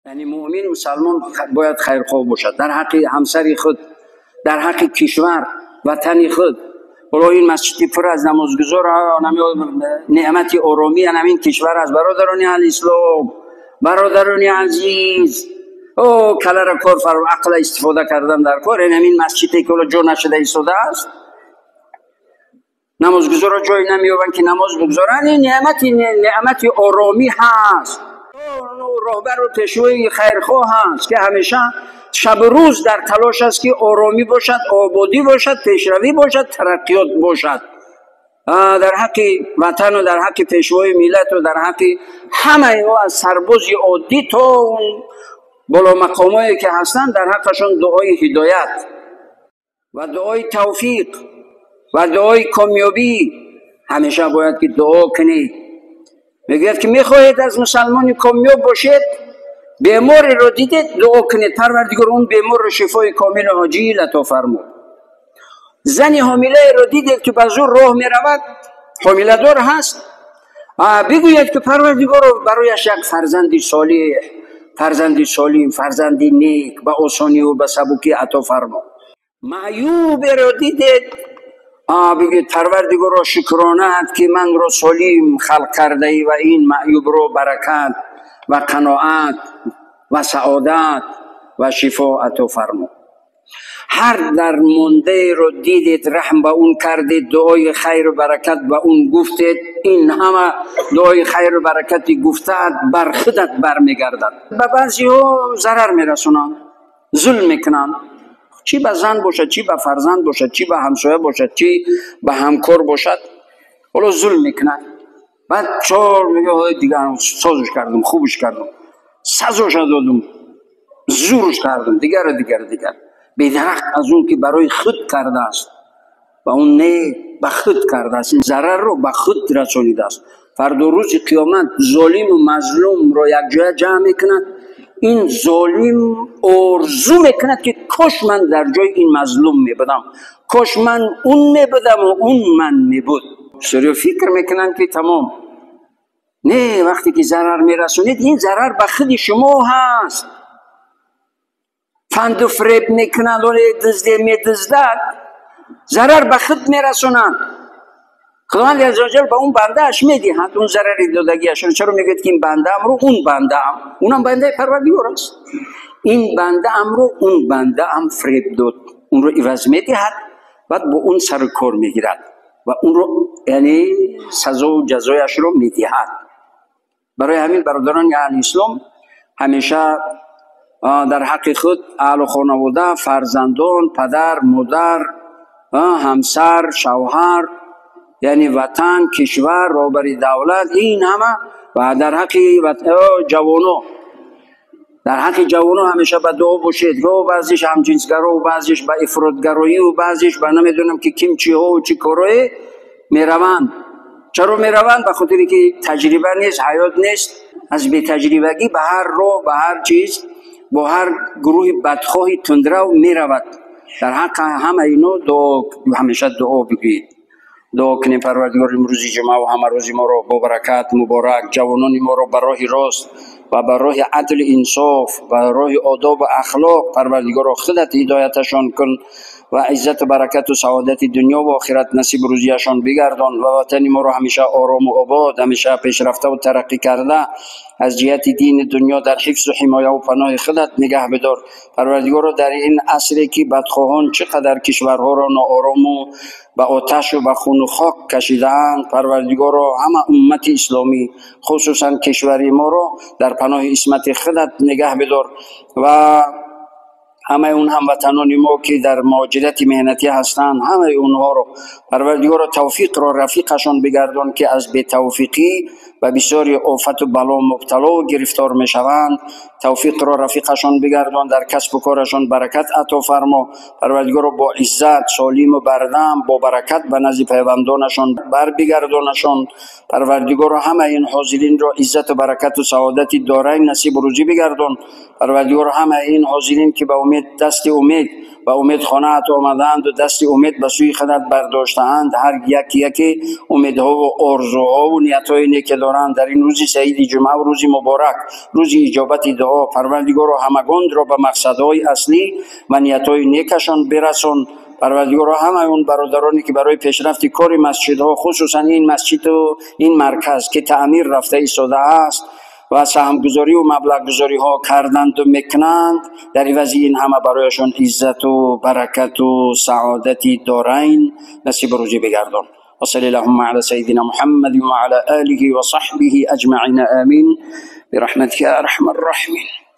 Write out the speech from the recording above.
Яъне муъмин мусалмон бояд хайрхоҳ бошад дар ҳаққи ҳамсари худ, дар ҳаққи кишвар, ватани худ. Ҳоло ин масҷиди пур аз намозгузор, неъмати оромӣ ҳамин кишвар аст. Бародарони аҳли ислом, бародарони азиз, о калара кор фаро, ақла истифода кардан дар кор. Ин ҳамин масҷиде ки ҳоло ҷо нашуда истодааст, намозгузорро ҷой намеёбанд ки намоз бигузоранд. Ин неъмати оромӣ ҳаст. Роҳбару пешвои хайрхоҳ ҳаст ки ҳамеша шабу рӯз дар талош аст ки оромӣ бошад, ободӣ бошад, пешравӣ бошад, тараққиёт бошад. Дар ҳаққи ватану дар ҳаққи пешвои миллату дар ҳаққи ҳамаи мо, аз сарбози оддӣ то он боломақомое ки ҳастанд, дар ҳаққашон дуои ҳидоят ва дуои тавфиқ ва дуои комёбӣ ҳамеша бояд ки дуо кунед. Мегӯяд ки мехоҳед аз мусалмони комёб бошед, бемореро дидед, дуо кунед: Парвардигор, он беморро шифои комилу оҷил ато фармо. Зани ҳомилаеро дидед ки ба зур роҳ меравад, ҳомиладор ҳаст, бигӯяд ки Парвардигоро, барояш як фарзанди солеҳ, фарзанди солим, фарзанди нек ба осониву ба сабукӣ ато фармо. Маъюберо дидед, бигӯед: Парвардигоро, шукронаат ки манро солим халқ кардаӣ ва ин маъюбро баракат ва қаноат ва саодат ва шифо ато фармо. Ҳар дармондаеро дидед, раҳм ба он кардед, дуои хайру баракат ба он гуфтед, ин ҳама дуои хайру баракати гуфтаат бар худат бармегардад. Ба баъзеҳо зарар мерасонанд, зулм мекунанд, чӣ ба зан бошад, чӣ ба фарзанд бошад, чӣ ба ҳамсоя бошад, чӣ ба ҳамкор бошад. Ҳоло зулм мекунад, баъд чор мегӯяд: дигар созш кардам, хубш кардам, сазоша додум, зурш кардам, дигару дигар дигар. Бедарак аз он ки барои худ кардааст ва он не, ба худ кардааст, ин зарарро ба худ расонидааст. Фардо рӯзи қиёмат золиму мазлумро якҷоя ҷамъ мекунад. Ин золим орзу мекунад ки кош ман дар ҷои ин мазлум мебудам, кош ман он мебудаму он ман мебуд. Бисёриё фикр мекунанд ки тамом. Не, вақте ки зарар мерасонед, ин зарар ба худи шумо ҳаст. Фанду фиреб мекунанд, оне дузде медуздад, зарар ба худ мерасонанд. Худованди аззаваҷал ба он бандааш медиҳад он зарари додагиашро. Чаро мегӯяд ки ин бандаамро, он бандаам, унам бандаи Парвардигор аст, ин бандаамро он бандаам фиреб дод, онро иваз медиҳад, баъд бо он сару кор мегирад ва онро, яъне сазову ҷазояшро медиҳад. Барои ҳамин, бародарони аҳли ислом, ҳамеша дар ҳаққи худ, аҳлу хонавода, фарзандон, падар, модар, ҳамсар, шавҳар, яъне ватан, кишвар, роҳбари давлат, ин ҳама ва дар ҳаққи ҷавоно, дар ҳаққи ҷавоно ҳамеша ба дуо бошед. Го баъзиш ҳамҷинсгаро, баъзиш ба ифротгароию, баъзиш ба намедонам ки ким чиҳову чӣ корое мераванд. Чаро мераванд? Ба хотире ки таҷриба нест, ҳаёт нест. Аз бетаҷрибагӣ ба ҳар роҳ, ба ҳар чиз, бо ҳар гурӯҳи бадхоҳи тундрав меравад. Дар ҳаққи ҳама ино дуо, ҳамеша дуо бигӯед. Дуо кунем: Парвардигор, имрӯзи ҷумъа ва ҳама рӯзи моро бо баракат, муборак, ҷавонони моро ба роҳи рост ва ба роҳи адлу инсоф, ба роҳи одобу ахлоқ, Парвардигоро, худат ҳидояташон кун ва иззату баракату саодати дунё ва охират насиб рӯзияшон бигардон ва ватани моро ҳамеша орому обод, ҳамеша пешрафтаву тараққӣ карда, аз ҷиҳати дини дунё дар ҳифзу ҳимояву паноҳи худат нигаҳ бидор. Парвардигоро, дар ин асре ки бадхоҳон чӣ қадар кишварҳоро ноорому ба оташу ба хуну хок кашидаанд, Парвардигоро, ҳама уммати исломӣ, хусусан кишвари моро дар паноҳи исмати худат нигаҳ бидор ва ҳамаи он ҳамватанони мо ки дар муҳоҷирати меҳнатӣ ҳастанд, ҳамаи онҳоро, Парвардигоро, тавфиқро рафиқашон бигардон, ки аз бетавфиқӣ ба бисёри офату бало мубталову гирифтор мешаванд. Тавфиқро рафиқашон бигардон, дар касбу корашон баракат ато фармо. Парвардигоро, бо иззат, солиму бардам, бо баракат ба назди пайвандонашон барбигардонашон. Парвардигоро, ҳамаи ин ҳозиринро иззату баракату саодати дорайн насибу рӯзӣ бигардон. Парвардигоро, ҳамаи ин ҳозирин ки ба умед, дасти умед ба умед хонаат омадаанд ва дасти умед ба сӯи худат бардоштаанд, ҳар як яке умедҳо ва орзуҳо ва ниятҳои неке доранд. Дар ин рӯзи саиди ҷумъа ва рӯзи муборак, рӯзи иҷобати дуо, Парвардигоро ҳамагонро ба мақсадҳои аслӣ ва ниятҳои некашон бирасон. Парвардигоро ҳамаи он бародароне ки барои пешрафти кори масҷидҳо, хусусан ин масҷиду ин марказ ки таъмир рафта истодааст ва саҳмгузорӣ ва маблағгузориҳо карданду мекунанд, дар ивази ин ҳама барояшон иззату баракату саодати дорайн насибу рӯзӣ бигардон. وصل اللهم على سيدنا محمد وعلى آله وصحبه أجمعين آمين برحمتك يا أرحم الراحمين.